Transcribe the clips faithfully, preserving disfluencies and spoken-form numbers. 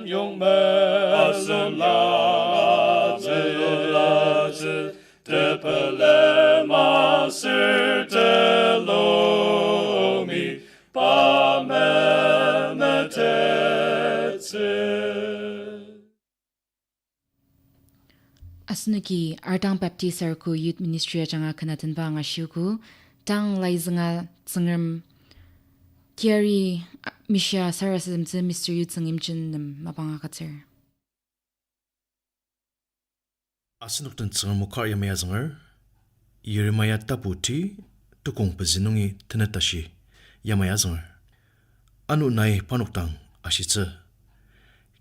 Yongmen asen ya melulatsü, tepelem aser telumi pa memetettsü. Asenoki Ardang Baptist Arogo Youth Ministry ajanga ken atenba angashiogo, tang laizünga Tsüngrem kiari, a, mishia sarasademtsü Mister Yutsüng Imchen nem mapang agütsür. Asenok den Tsüngrem o kar yamai azünger, Yeremia tapu ti, tukong pezü nungi tenet tashi yamai azünger. Ano nai parnok dang ashitsü.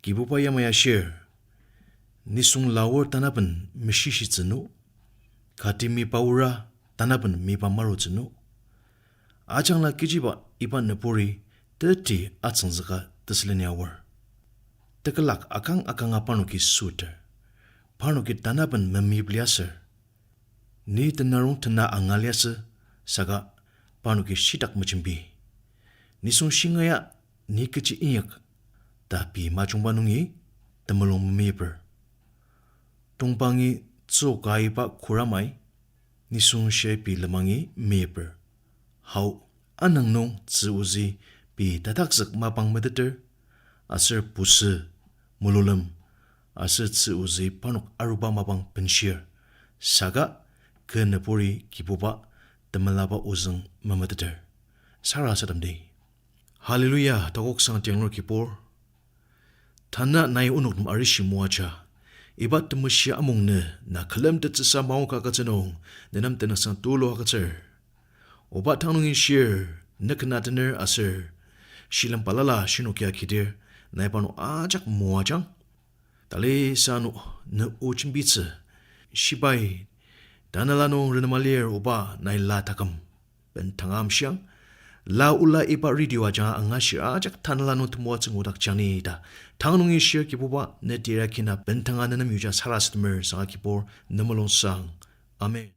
Kibuba yamai ashir, nisung laor tanaben meshishitsü no, kati mipa ora tanaben mipa marutsü no. Ajangla kechiba iba nüburi teti atsüngzüka tesüleni aor. Tekelak akang akanga parnoki süter. Parnoki tanaben memip liasür. Ni tenarong tena anga liasü, saka parnoki shitak mejembi. Nisung shingaia ni kechi inyak, ta pei majungba nungi temulung memeper. Tongpangi tsüoka iba khuramai, nisung shia pei lemangi meper. Hao, anang nung tzü ozü pei tatakzük mapang meteter, aser pusü, mulolem, aser tzü ozü parnok aruba mapang benshir, saka kü nüburi Kibuba temelaba ozüng memeteter. Sarasademdi. Hallelujah, takoksang tianglur Kibur. Tanü nai onok nem arishi moaja. Iba temeshi amung nü na külemtettsüsa maongka agütsü nung, nenem tenüngsang tulu agütsür. Oba tang nungi shir, nü ken atener aser shilem balala shinokia kidir, nai parnok ajak moajang. Talisa ano nü o jembitsü, shibai, tanela nung renema lir oba nai la taküm bendanga amshiang. La ola iba radio ajanga angashir ajak tanela nung temoatsü ngudakjang ni ta tang nungi shir Kibuba, ne tira kina bendanga nenem yuja sarasademer sanga Kibur, ne mulungsang. Amen.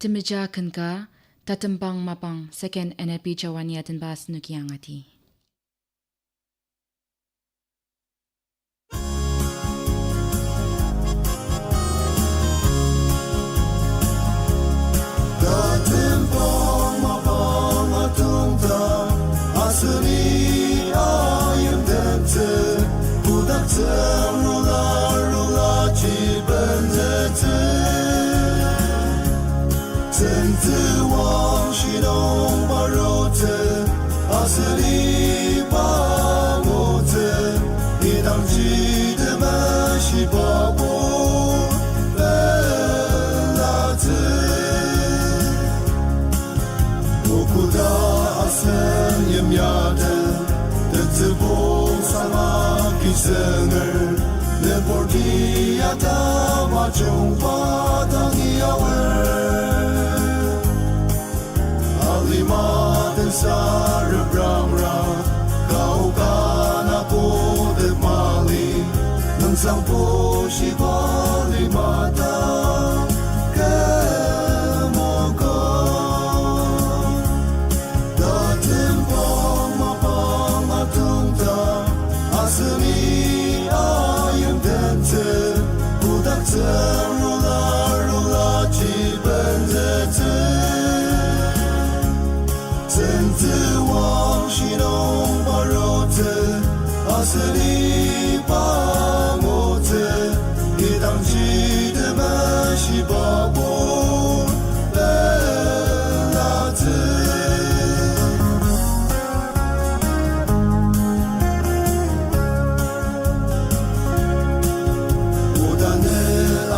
Temeja ken ka, tatembang mapang, second N A P Jawani atenba asenoki angati. Aseni ayimdangtsü, kodaktsü rula rula chibenzütsü. Tsüngtsü wang shinung marutsü, aseni pangutsü, idangji temeshiba bo pelatsü. Okoda asen yimyaten, tetsübong sanga kisünger, leporti atama chungpa tangi awer. Alima tensa reprangra, kaoka na kodet mali, nüngsang pushiba lima ta kümoko. Tatembang mapang atungta, aseni ayimdangtsü, kodaktsü rula rula chibenzütsü. Tsüngtsü wang shinung marutsü, aseni pangutsü, idangji temeshiba bo pelatsü. Odane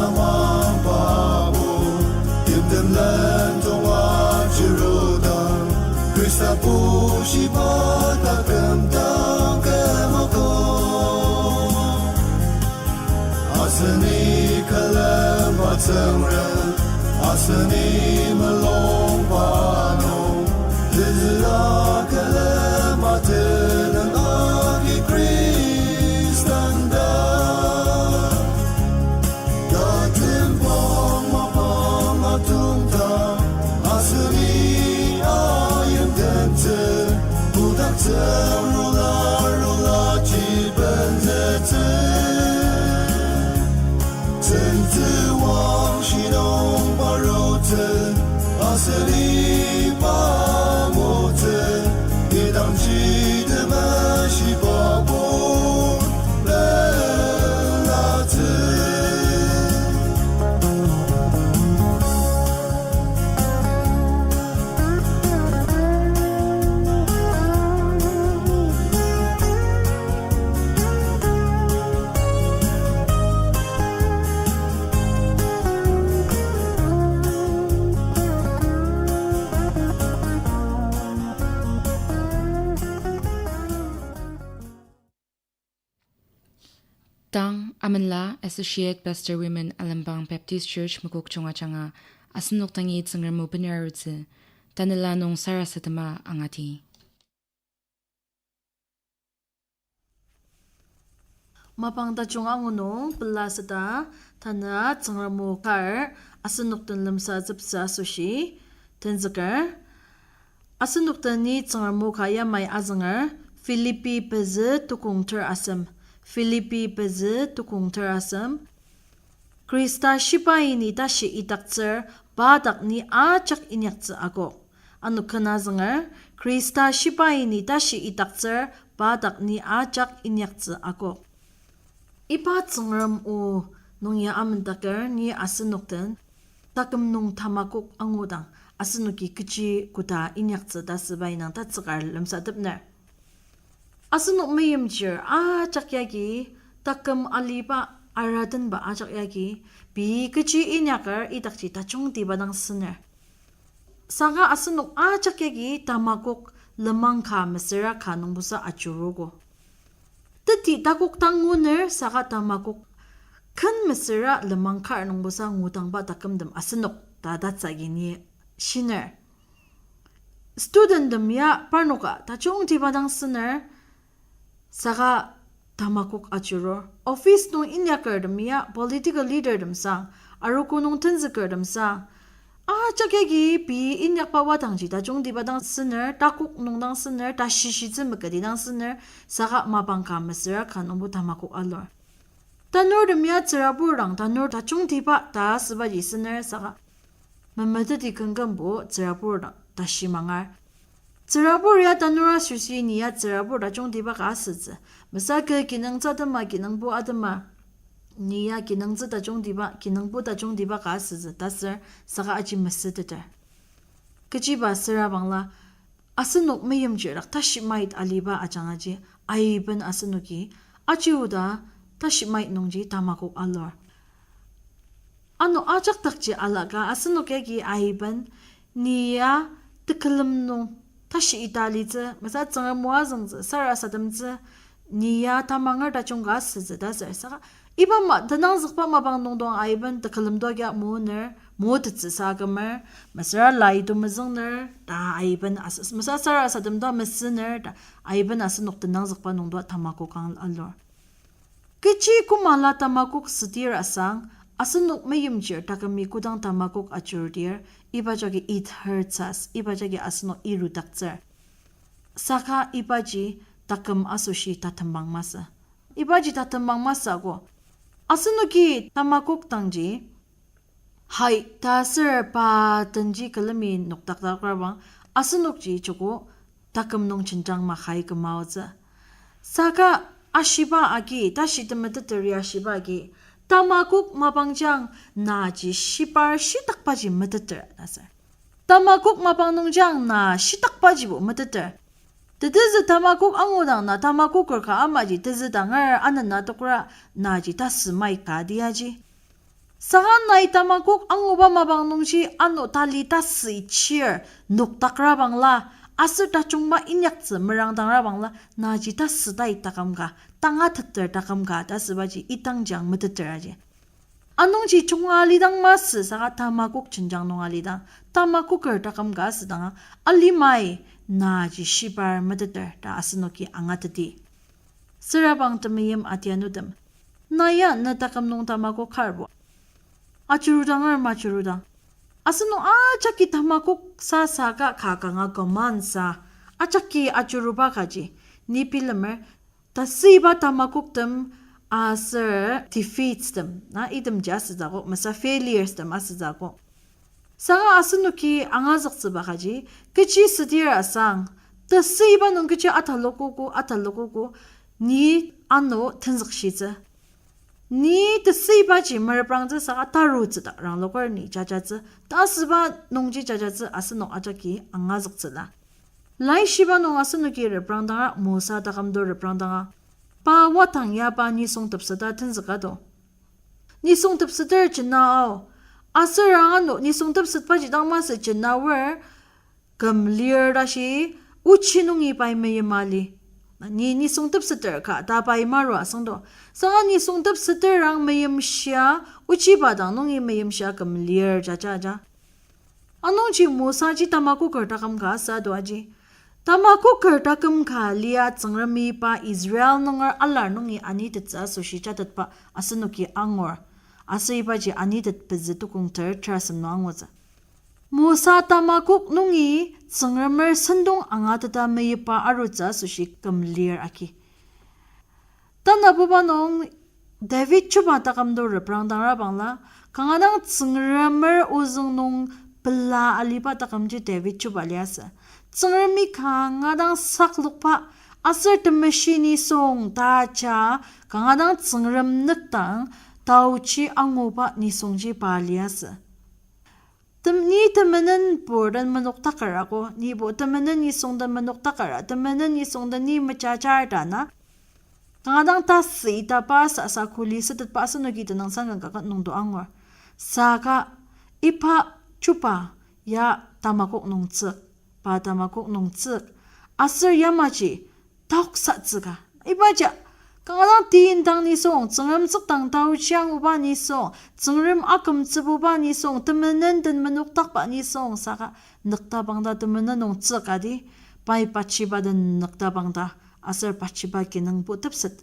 amang pabo, timtem lendong achiruda, Khrista pushiba taküm taküm ako. Aseni külemba Tsüngrem, aseni mulungba nung, tezüa külemba tenüng agi Khristan ta. Tatembang mapang atungta, aseni ayimdangtsü, kodaktsü rula rula Tang amenla Associate Pastor Women Alembang Baptist Church Mokokchung ajanga asenok dangi Tsüngrem o bener arutsü, tanela nung sarasadema angati. Mapang tajung angu nung pela süta, tanü Tsüngrem o kar asenok den lemsateptsü asoshi tenzüker. Asenok den ni Tsüngrem o ka yamai azünger, Philippi pezü tukong ter asem. Philippi pezü tukong ter asem. Khrista shibai ni tashi idaktsür, pa dak ni ajak inyaktsü akok. Ano ken azünger, Khrista shibai ni tashi idaktsür, pa dak ni ajak inyaktsü akok. Iba Tsüngrem o nung ya amendaker ni asenok den taküm nung tamakok angudang asenoki kechi koda inyaktsü ta süba indang tatsüka lemsatepner. Asenok meimchir ajak yagi taküm aliba aradenba ajak yagi pei kechi inyaker idakji tajungtiba dang süner. Saka asenok ajak yagi tamakok lenmang ka mesüra ka nungbosa ajurugo. Teti takok dang nguner saka tamakok ken mesüra lenmang kar nungbosa ngudangba takümtem asenok ta tatsüka ni shiner. Studenttem ya parnoka tajungtiba dang süner, saka tamakok ajurur. Office nung inyakertem ya political leadertem sang, arogo nung tenzükertem sang, ajak yagi pei inyakba wadangji tajungtiba dang süner, takok nung dang süner, tashishitsü meketi dang süner, saka mapang ka mesüra ka nungbo tamakok alur. Tanurtem ya tsürabur dang tanur tajungtiba ta asübaji süner saka memeteti kenkümbo tsürabur dang tashi mangar. Tsürabur ya tanur asoshi ni ya tsürabur tajungtiba ka asütsü. Mesükü kinungtsü atema kinungpo atema, ni ya kinungtsü tajungtiba kinungpo tajungtiba ka asütsü ta ser saka aji mesüteter. Kechiba süra bangla, asenok meimchir dak tashi mait aliba ajangaji, aiben asenoki aji oda tashi mait nungji tamakok alur. Ano ajak dakji alaka asenok yagi aiben ni ya tekülem nung tashi ita litsü, mesa Tsüngrem o azüngtsü, sarasademtsü, ni ya tamanger tajung ka asütsü ta ser saka, iba ma tenangzükba mapang nungdang aiben tekülem doa kia moner, motettsüsa akümer, mesüra lai to mezüngner ta aiben as-, mesa sarasadem ta mesüner ta aiben asenok tenangzükba nungdang tamakok ang alur. Kechi kümala tamakok südir asang, asenok meimchir takümi kodang tamakok ajurudir, iba jagi it hurts us, iba jagi asenok irudaktsür. Saka ibaji taküm asoshi tatembang masü. Ibaji tatembang masü ko. Asenoki tamakok dangji, hai, ta ser pa tenji külemi nokdakdakrabang, asenokji joko taküm nung jenjang makai kümaotsü. Saka ashiba agi, tashi temeteteri ashiba agi, tamakok mapangjang naji shibar shitakbaji meteter ta ser. Tamakok mapang nungjang na shitakbajibo meteter. Tetezü tamakok angudang na tamakoker ka amaji tezü danger anena tokra naji tasü mai ka diaji. Saka nai tamakok anguba mapang nungji ano tali tasü ichir nokdakrabangla, aser tajungba inyaktsü merangdangrabangla, naji tasü tai taküm ka, tangateter taküm ka ta sübaji idangji ang meteter aji. Anungji junga alidang masü saka tamakok jenjang nung alidang, tamakoker taküm ka asüdanga, alimai naji shibar meteter ta asenoki angateti. Sürabang temeim adianutem, na ya ne taküm nung tamakok karbo? Ajurudanger majurudang, asenok ajaki tamakok sa saka ka kanga command sa, ajaki ajuruba kaji ni bilemer, tasüiba tamakoktem aser defeats tem na itemji asütsü akok, mesa failures tem asütsü akok. Saka asenoki angazüktsüba kaji, kechi südir asang, tesüiba nung kechi atalokogo, atalokogo, ni ano tenzükshitsü. Ni tesüibaji mereprangtsü saka tarutsü ta rangloker ni jajatsü, ta asüba nungji jajatsü asenok ajaki angazüktsüla. Laishiba nung asenoki reprangdanga, Mosa taküm do reprangdanga, pa wadang ya pa nisung tepseta tenzüka do. Nisung tepseter jena ao. Aser ang ano nisung tepsetbaji dang masü jena aor küm lir ta shi, ochi nungi pai meyima li. Ni nisung tepseter ka ta pai marua asüngdo. Saka nisung tepseter ang meyimshia, ochiba dang nungi meyimshia küm lir jaja ja. Anungji Mosaji tamakoker taküm ka asü ado aji. Tamakoker taküm ka lia Tsüngremi pa Israel nunger alar nungi anitettsü asoshi jatetba asenoki angur. Aser ibaji anitet pezü tukong ter terasem nung angutsü. Mosa tamakok nungi Tsüngremer sentong angateta meyipa arutsü asoshi küm lir agi. Tanabuba nung David chuba taküm do reprangdangra bangla, kanga dang Tsüngremer ozüng nung pela aliba takümji David chuba liasü. Tsüngremi kanga dang saklokba, aser temeshi nisung ta ja, kanga dang Tsüngrem nükdang taochi anguba nisungji pa liasü. Tem-, ni temenen pur den menoktaker ako, nibo temenen nisung den menoktaker, temenen nisung den ni mejajar ta na. Kanga dang tasü itaba sasa kuli setetba asenoki tenüngsang ken kaket nungdo angur. Saka iba chuba ya tamakok nungtsük, pa tamakok nungtsük, aser yamaji taoksatsüka. Ibaji, kanga dang ti indang nisung, Tsüngrem tsükdang taochi anguba nisung, Tsüngrem akümtsübuba nisung, temenen den menoktakba nisung, saka nüktabangta temenen nungtsük adi, pai pachiba den nüktabangta, aser pachiba kinungbo tepset.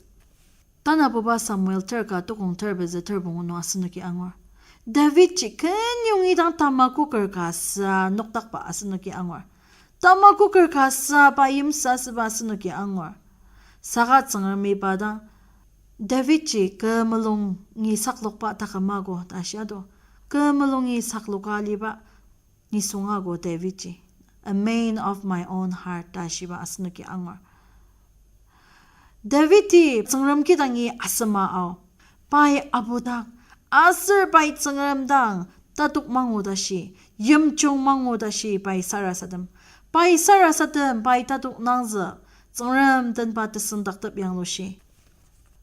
Tanabuba Samuel ter ka tokong ter pezü ter pungu nung asenoki angur. Davidji kenyongi dang tamakoker ka sa noktakba asenoki angur. Tamakoker ka sa pa yimsü asüba asenoki angur. Saka Tsüngremi pa dang, Davidji kü mulungi saklokba taküm ako ta shia do. Kü mulungi sakloka aliba nisung ako Davidji. A man of my own heart ta shiba asenoki angur. Davidi Tsüngrem kidangi asema ao. Pai abudak, aser pai Tsüngrem dang tatok mangu tashi, yimjung mangu tashi pai sarasadem. Pai sarasadem pai tatok nangzük, Tsüngrem tenba tesendaktep yanglushi.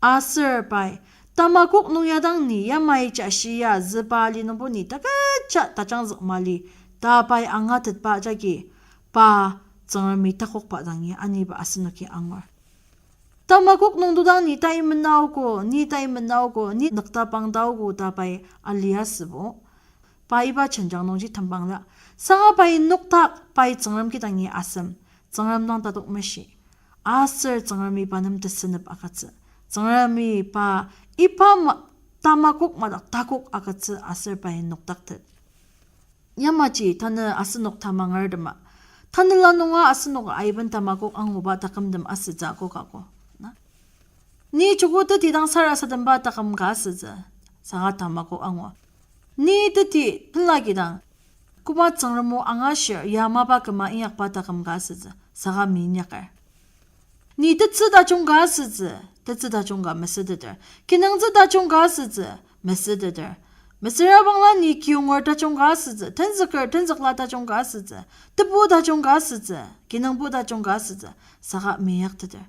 Aser pai, tamakok nung ya dang ni yamai ja shia züba ali nungbo ni taketja tajangzük mali, ta pai angatetba jagi, pa Tsüngremi takokba dangi aniba asenoki angur. Tamakok nung todang ni tai menaogo, ni tai menaogo, ni nüktabang taogo ta pai aliasübo. Pa iba jenjang nungji tembangla. Saka pai noktak pai Tsüngrem kidangi asem, Tsüngrem dang tatok meshi. Aser Tsüngremi pa nem tesenep agütsü. Tsüngremi pa iba ma-, tamakok madak takok agütsü aser pai noktaktet. Yamaji tanü asenok tamangertema. Tanela nunga asenok aiben tamakok anguba takümtem asütsü akok ako. Na? Ni joko teti dang sarasademba taküm ka asütsü, saka tamakok angu. Ni teti pelaki dang, koba Tsüngrem o angashir ya mapa küma inyakba taküm ka asütsü, saka minyaker. Ni tetsü tajung ka asütsü, tetsü tajung ka mesüteter. Kinungtsü tajung ka asütsü, mesüteter. Mesüra bangla ni kiyonger tajung ka asütsü, tenzüker tenzükla tajung ka asütsü, tebu tajung ka asütsü, kinungbu tajung ka asütsü, saka minyakteter.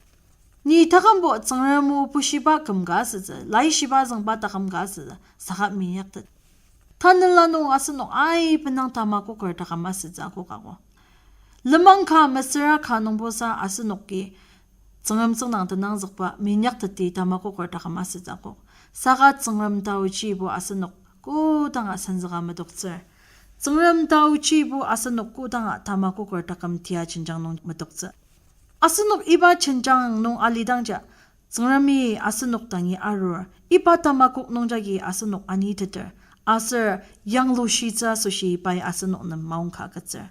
Ni takümbo Tsüngrem o bushiba küm ka asütsü, laishiba züngba taküm ka asütsü, saka minyaktet. Tanela nung asenok aiben dang tamakoker taküm asütsü akok ako. Lenmang ka mesüra ka nungbosa asenoki Tsüngrem tsüngdang tenangzükba minyakteti tamakoker taküm asütsü akok. Saka Tsüngrem taochibo asenok kodanga senzüka metoktsür. Tsüngrem taochibo asenok kodanga tamakoker taküm tia jenjang nung metoktsü. Asenok iba jenjang nung alidangja, Tsüngremi asenok dangi arur, iba tamakok nungjagi asenok aniteter, aser yanglushitsü asoshi pai asenok nem maongka agütsür.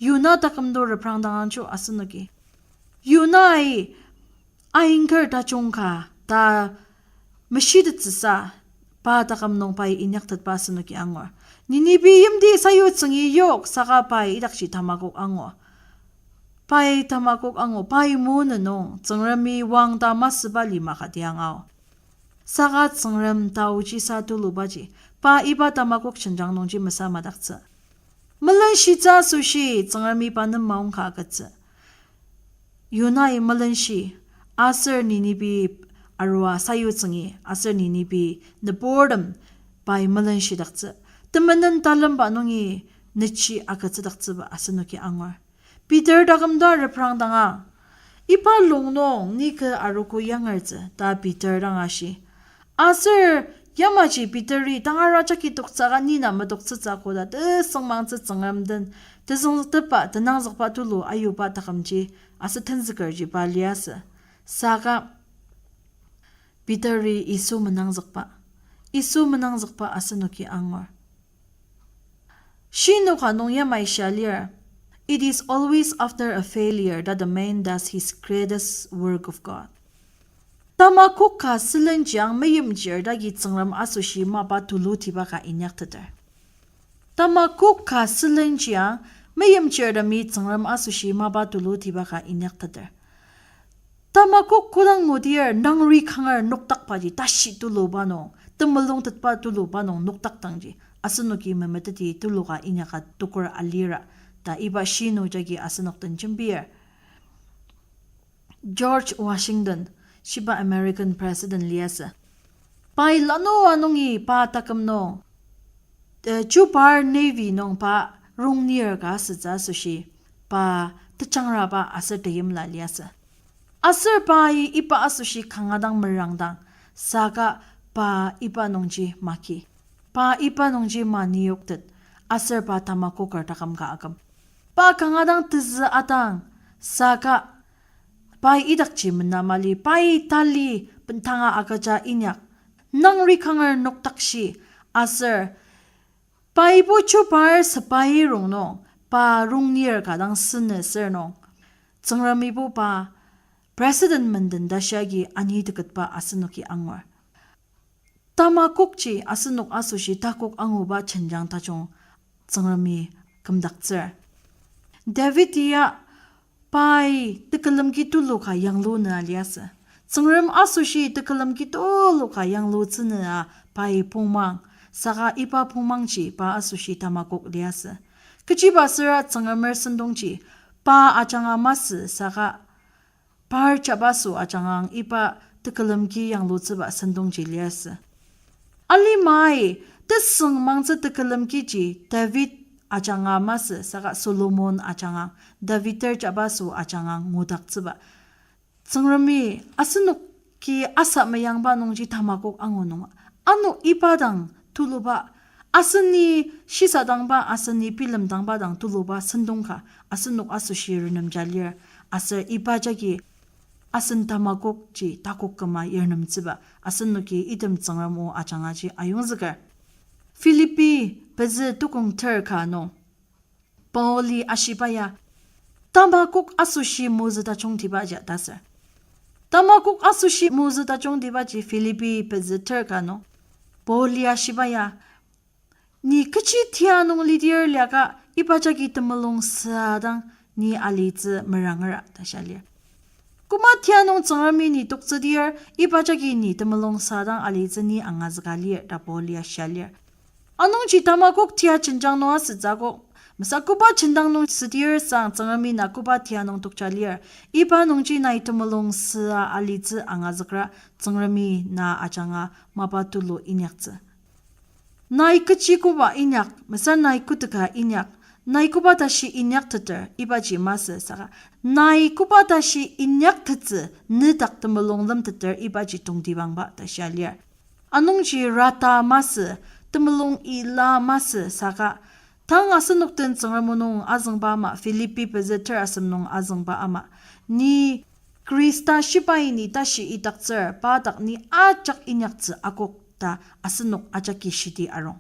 Yona taküm do reprangdang angjo asenoki. Yonai aingker tajung ka ta meshitettsüsa, Pa taküm nung pai inyaktetba asenoki angur. Ninibi yimti sayutsüngi yok, saka pai idakji tamakok angu. Pai tamakok angu, pai monu nung Tsüngremi wang ta masüba lima ka tiang ao. Saka Tsüngrem taoji sa tulubaji, pa iba tamakok jenjang nungji mesa madaktsü. Melenshitsü asoshi Tsüngremi pa nem maongka agütsü. Yonai melenshi, aser Ninibi arua sayutsüngi, aser Ninibi nüburtem pai melenshidaktsü. Temenen talemba nungi nechi agütsüdaktsüba asenoki angur. Peter taküm ta reprang danga, iba lung nung ni kü arogo yangertsü ta Peter dang ashi. Aser yamaji Peteri tangara jagi toktsüka ni na metoktsütsü koda tesüngmangtsü Tsüngrem den tezüngzüktepba tenangzükba tulu ayuba takümji aser tenzükerji pa liasü. Saka Peteri Yisu menangzükba, Yisu menangzükba asenoki angur. Shinoka nung yamai shia lir, it is always after a failure that a man does his greatest work of God. Tamakok ka sülenjiang meimchir dagi Tsüngrem asoshi mapa tulutiba ka inyakteter. Tamakok ka sülenjiang meimchirtemi Tsüngrem asoshi mapa tulutiba ka inyakteter. Tamakok kodang ngudir nangri kanger noktakbaji tashi tuluba nung, temulung tetba tuluba nung noktakdangji, asenoki memeteti tuluka inyaka tokur alira, ta iba shinu jagi asenok den jembir. George Washington, shiba American President liasü. Pai lanua nungi pa taküm nung, eh, chubar Navy nung pa rungnir ka asütsü asoshi, pa tejangraba aser teyimla liasü. Aser pai iba asoshi kanga dang merangdang, saka pa iba nungji maki. Pa iba nungji maniyoktet, aser pa tamakoker taküm ka aküm. Pa kanga dang tezü atang, saka pai idakji mena mali, pai tali bendanga agüja inyak, nangri kanger noktakshi, aser paibo chubar sepai rongnung, pa rungnir ka dang sünü sür nung, Tsüngremibo pa President menden tashi agi ani teketba asenoki angur. Tamakokji asenok asoshi takok anguba jenjang tajung Tsüngremi kümdaktsür. David ya pai tekülemki tulu ka yanglu nü aliasü. Tsüngrem asoshi tekülemki tulu ka yanglutsü nü a pai pongmang, saka iba pongmangji pa asoshi tamakok liasü. Kechiba süra Tsüngremer sentongji pa ajanga masü saka par jabaso ajangang iba tekülemki yanglutsüba sentongji liasü. Alimai, tesüngmangtsü tekülemkiji David ajanga masü saka Solomon ajangang, David ter jabaso ajangang ngudaktsüba. Tsüngremi asenoki asa meyangba nungji tamakok angu nung, ano iba dang tuluba, aseni shisadangba, aseni bilemdangba dang tuluba sentong ka asenok asoshi renemja lir, aser iba jagi asen tamakokji takok küma yarnemtsüba asenoki item Tsüngrem o ajangaji ayongzüker. Philippi pezü tukong ter ka nung Pauli ashiba ya, tamakok asoshi mozü tajungtibaji ta sür. Tamakok asoshi mozü tajungtibaji Philippi pezü ter ka nung Pauli ashiba ya, ni kechi tia nung lidir liaka iba jagi temulung süa dang ni alitsü merangera ta shia lir. Koma tia nung Tsüngremi ni toktsüdir, iba jagi ni temulung süa dang alitsü ni angazüka lir ta Paul ya shia lir. Anungji tamakok tia jenjang nung asütsü akok, mesa koba jenjang nung südir sang Tsüngremi na koba tia nung tokja lir, iba nungji nai temulung süa alitsü angazükra Tsüngremi na ajanga mapa tulu inyaktsü. Nai kechi koba inyak, mesa nai koteka inyak, nai koba tashi inyakteter ibaji masü saka, nai koba tashi inyaktettsü nedak temulung lemteter ibaji tongtibangba ta shia lir. Anungji rata masü, temulung ila masü saka, tang asenok den Tsüngrem o nung azüngba ama, Philippi pezü ter asem nung azüngba ama, ni Khrista shibai ni tashi idaktsür, pa dak ni ajak inyaktsü akok ta asenok ajaki shidi arung.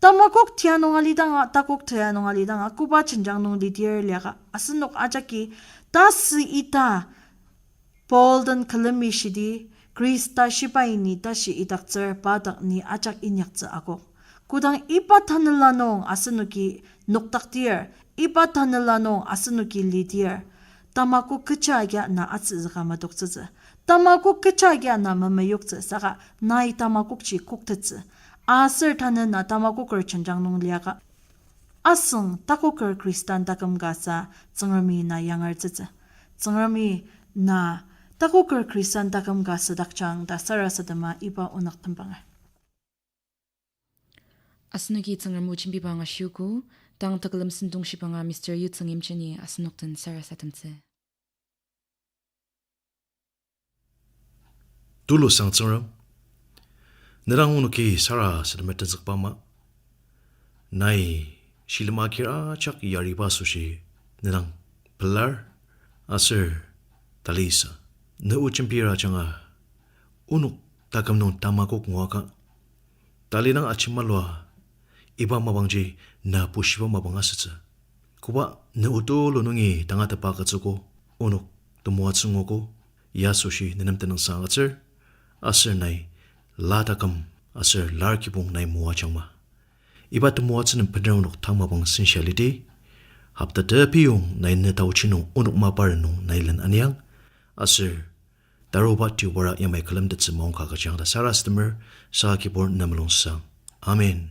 Tamakok tia nung alidanga, takok tia nung alidanga, koba jenjang nung lidir liaka asenok ajaki tasü ita Paul den külemi shidi, Khrista shibai ni tashi idaktsür pa dak ni ajak inyaktsü akok. Kodang iba tanela nung asenoki nokdaktir, iba tanela nung asenoki lidir, tamakok kecha agi na atsüzüka madoktsütsü. Tamakok kecha agi na memeyoktsü saka nai tamakokji koktettsü. Aser tanü na tamakoker jenjang nung liaka asüng takoker Khristan taküm kasa Tsüngremi na yangertsütsü. Tsüngremi na takoker Khristan taküm ka südakjang ta sarasadema iba onük tembanger. Asenoki Tsüngrem o jembiba angashiogo, tang tekülem sentong shibanga Mister Yutsüng Imcheni asenok den sarasademtsü. Tulusang Tsüngrem, nedang onoki sarasademer tenzükba ama, nai shilem akir ajak yariba asoshi nedang pelar aser talisa. Ne o jembir ajanga onok taküm nung tamakok nguaka. Talidang ajemalua iba mapangji na bushiba mapang asütsü. Koba ne o tulu nungi tangatetba agütsüogo, onok temoatsü nguogo, ya asoshi nenem tenüngsang agütsür, aser nai la taküm aser lar kibong nai moajangma. Iba temoatsü nem bener onok tang mapang sensa lidi, hopta tepiyong nai ne taochi nung onok maparen nung nai len aniang, aser taruba tiwara yamai külemtettsü maongka agüjang ta sarasademer, saka Kibur ne mulungsang. Amen.